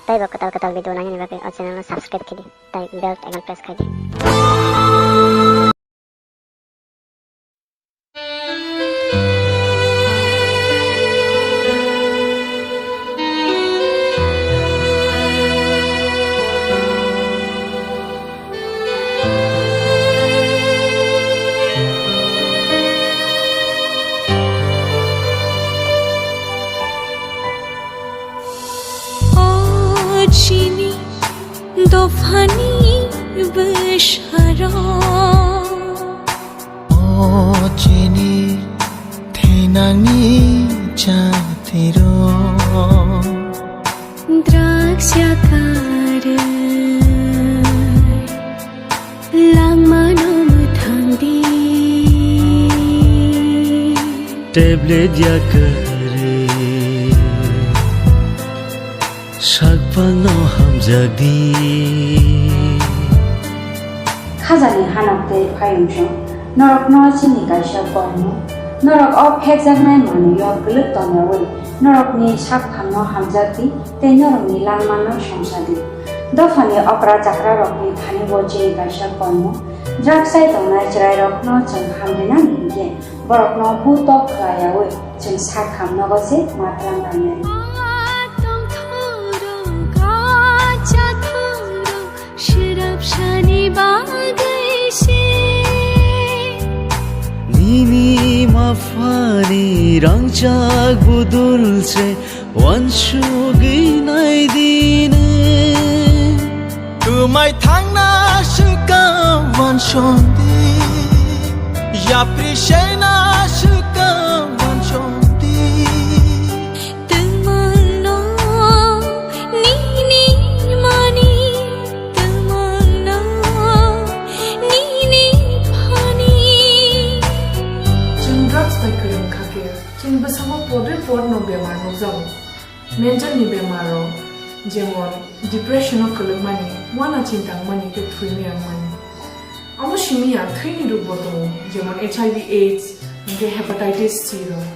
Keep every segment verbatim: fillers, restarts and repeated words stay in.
Tei bo kwtal kwtal video nainani bagwi o channel no subscribe khe di, tei bell icon press khai di. O chini dophani bwsarok. O chini thinangni chatirok. Drugs yakarwi langmano mwthangdi. Tablet yakarwi sakphangno hamjakdi. Khajani hanok tei phayungchung, norokno chini kaisa kormo, norok o phekjaknai manwio kwlwk tongyawi norokni sakphangno hamjakdi tei norokni langmano songchadi. Dophani okra chakrarokni thani bo chini kaisa kormo, drugs chai tongnai chwrairokno chwng hamrinani hinkhe borokno butok khlaiyawi chwng sak ham nogo se matwrang lainai. Tongthorok, a chathorok, Srapsani bagwi se. Nini maphani rangchak budul se wansugwi naidini. Twmai thangna swkang wansondi, yapri sena swkang wansondi. Twmangno nini mani, twmangno nini phani. Chwng drugs bai kwrwng kha khe, chini bwskango podre podno bemar nukjago. Mental ni bemar rok, jemon depression o kwlwkmani, uana chintangmani tei thwimani wngmani. Amo simi ya thwini rukbo tongo, jemon H I V AIDS, hwnkhe hepatitis C rok.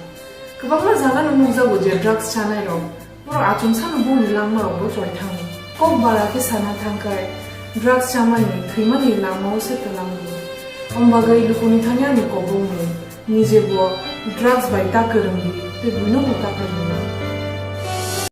Kwbangma jagano nukjago je drugs chanai rok, borok achomsano bongni langma rokbo choi thango. Kok bara khe sana thangkhai, drugs chamani, thwimani langmao se twlango. Om bagwi lukuni thani ani kobongni, nije bo drugs bai ta kwrwngdi, tei buino bo ta kwrwngdi.